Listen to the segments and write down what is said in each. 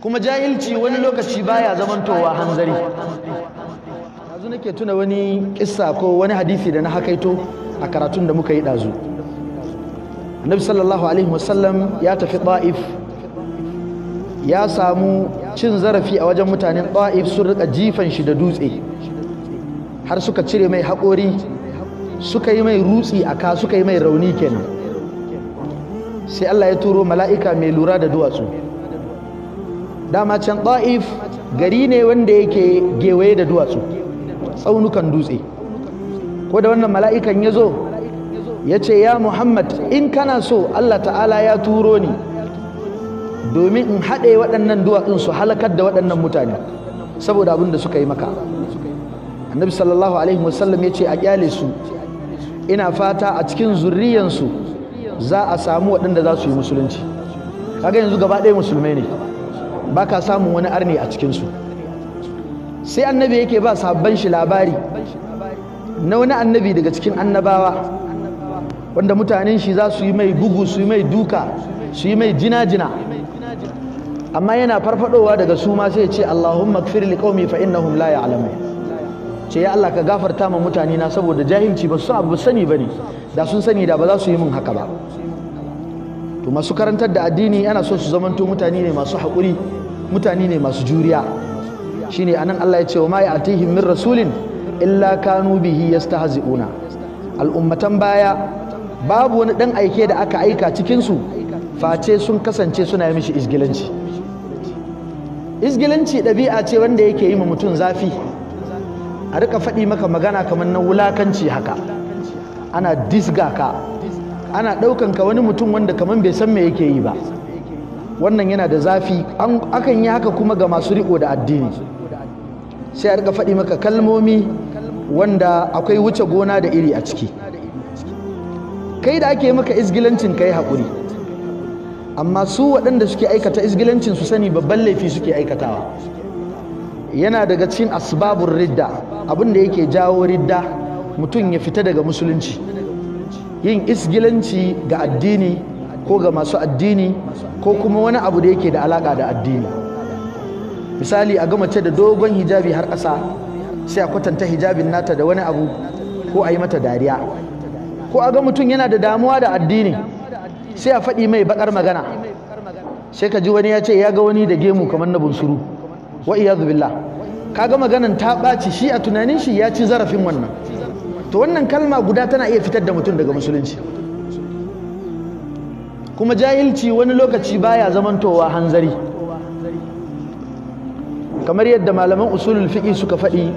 Kuma jahilci wani lokaci baya zamantowa hanzari. Yanzu nake tuna wani kissa ko wani hadisi da na hakaito a karatun da muka yi ɗazu. Annabi sallallahu alaihi wasallam ya tafi Ta'if, ya samu cin zarafi a wajen mutanen Ta'if, sun rika jifan shi da dutse har suka cire mai haƙori, suka yi mai rutsi a ka, suka yi mai rauni kenan. Sai Allah ya turo mala'ika mai lura da duwatsu. Dama can Ta'if gari ne wanda yake gewaye da duwatsu, tsaunukan dutse. Ko da wannan mala'ikan ya zo ya ce, ya Muhammad, in kana so, Allah ta'ala ya turo ni domin in haɗe waɗannan duwatsun su halakar da waɗannan mutane saboda abin da suka yi maka. Annabi sallallahu alaihi wasallam ya ce a ƙyale su, ina fata a cikin zurriyansu za a samu waɗanda za su yi musulunci. Kaga yanzu gaba ɗaya musulmai ne, ba ka samun wani arni a cikinsu. Sai annabi yake ba sabon shi labari na wani annabi daga cikin annabawa wanda mutanen shi za su yi mai bugu, su yi mai duka, su yi mai jina-jina, amma yana farfadowa daga su ma sai ya ce, Allahumma gfir li qaumi fa innahum la ya'lamun. Ce ya Allah, ka gafarta ma mutane na saboda jahilci, ba su abu sani bane, da sun sani da ba za su yi min haka ba. To masu karantar da addini ana so su zamanto mutane ne masu haƙuri, mutane ne masu juriya. Shine anan Allah ya ce, wa ma ya'tihim min rasulin illa kanu bihi yastahzi'una. Al'ummatan baya babu wani dan aike da aka aika cikin su face sun kasance suna yi mishi izgilanci. Izgilanci ɗabi'a ce wanda yake yi ma mutum zafi, a rika faɗi maka magana kamar na wulakanci haka, ana disga ka, ana ɗaukan ka wani mutum wanda kamar bai san me yake yi ba. Wannan yana da zafi. Akan yi haka kuma ga masu riƙo da addini, sai a rika faɗi maka kalmomi wanda akwai wuce gona da iri a ciki. Kai da ake maka izgilancin, kai haƙuri, amma su waɗanda suke aikata izgilancin su sani babban laifi suke aikatawa. Yana daga cikin asbabun ridda, abin da yake jawo ridda, mutum ya fita daga musulunci, yin isgilanci ga addini ko ga masu addini ko kuma wani abu da yake da alaka da addini. Misali, a ga mace da dogon hijabi har ƙasa, sai a kwatanta hijabin nata da wani abu, ko a yi mata dariya, ko a ga mutum yana da damuwa da addini, sai a faɗi mai bakar magana. Sai ka ji wani ya ce ya ga wani da gemu kamar na bunsuru, wa iyazu billah. Kaga maganan ta ɓaci, shi a tunanin shi ya ci zarafin wannan. To wannan kalma guda tana iya fitar da mutum daga musulunci. Kuma jahilci wani lokaci baya zamantowa hanzari. Kamar yadda malaman usulul fiqh suka faɗi,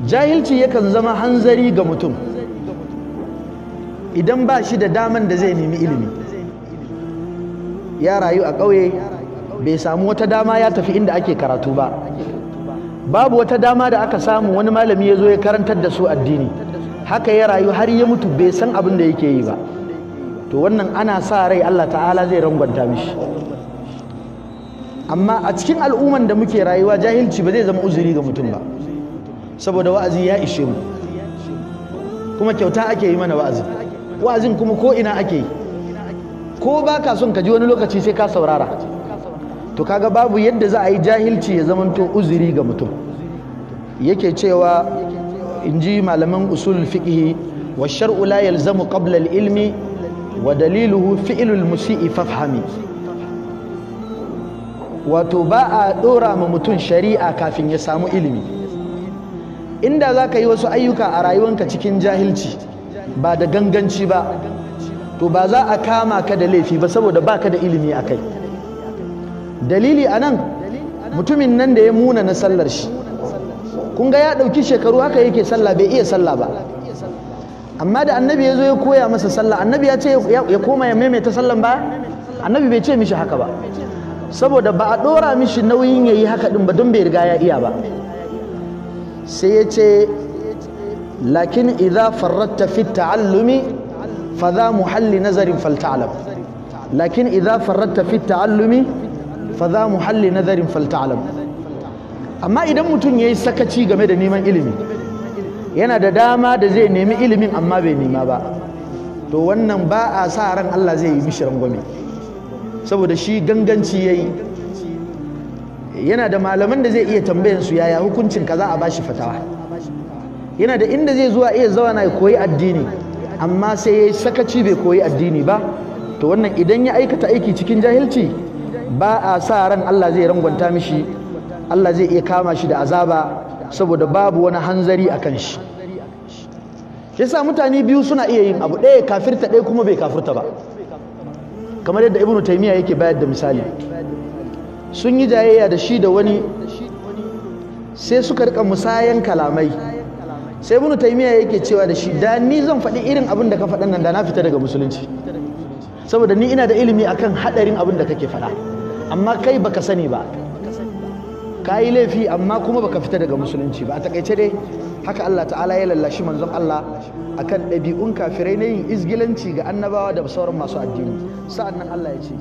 jahilci yakan zama hanzari ga mutum idan ba shi da daman da zai nemi ilimi. Ya rayu a ƙauye, bai samu wata dama ya tafi inda ake karatu ba, babu wata dama da aka samu wani malami ya zo ya karantar da su addini. Haka ya rayu har ya mutu, bai san abin da yake yi ba. To wannan ana sa rai Allah ta'ala zai rangwanta mishi. Amma a cikin al'umman da muke rayuwa, jahilci ba zai zama uzuri ga mutum ba, saboda wa'azi ya ishe mu, kuma kyauta ake yi mana wa'azi. Wa'azin kuma ko ina ake yi, ko ba ka son ka ji, wani lokaci sai ka saurara. To kaga babu yadda za a yi jahilci ya zamanto uzuri ga mutum. Yake cewa, in ji malaman usul fiqhi, wa shar'u la yalzamu qabla al-ilmi wa daliluhu fi'lul musii fafhami. Wato ba a dora ma mutum shari'a kafin ya samu ilimi. Inda za ka yi wasu ayyuka a rayuwanka cikin jahilci, ba da ganganci ba, to ba za a kama ka da laifi ba, saboda baka da ilimi a kai. Dalili a nan, mutumin nan da ya muna na sallar shi, kun ga ya ɗauki shekaru haka yake sallah, bai iya sallah ba. Amma da annabi ya zo ya koya masa sallah, annabi ya ce ya koma ya maimaita sallan ba? Annabi bai ce mishi haka ba, saboda ba a ɗora mishi nauyin ya yi haka ɗin ba, don bai riga ya iya ba. Sai ya ce, lakin idza farratta fi ta'allumi fa za muhalli nazarin falta'lam. Lakin idza farratta fi ta'allumi fa za muhalli nazarin falta'lam. Amma idan mutum yayi sakaci game da neman ilimi, yana da dama da zai nemi ilimin amma bai nema ba, to wannan ba a sa ran Allah zai yi mishi rangwame. Saboda shi ganganci yayi, yana da malaman da zai iya tambayan su yaya hukuncin kaza a bashi fatawa, yana da inda zai zuwa iya zauna ya koyi addini, amma sai yayi sakaci bai koyi addini ba. To wannan idan ya aikata aiki cikin jahilci, ba a sa ran Allah zai rangwanta mishi, Allah zai iya kama shi da azaba, saboda babu wani hanzari a kan shi. Yasa mutane biyu suna iya yin abu ɗaya kafirta, ɗaya kuma bai kafirta ba, kamar yadda Ibn Taymiyyah yake bayar da misali. Sun yi jayayya da shi da wani, sai suka rika musayan kalamai. Sai Ibn Taymiyyah yake cewa da shi, da ni zan faɗi irin abin da ka faɗan nan, da na fita daga musulunci, saboda ni ina da ilimi akan haɗarin abin da kake faɗa, amma kai baka sani ba, ka yi laifi amma kuma baka fita daga musulunci ba. A takaice dai, haka Allah ta'ala ya lallashi manzon Allah akan ɗabi'un kafirai na yin izgilanci ga annabawa da sauran masu addini. Sa'an nan Allah ya ce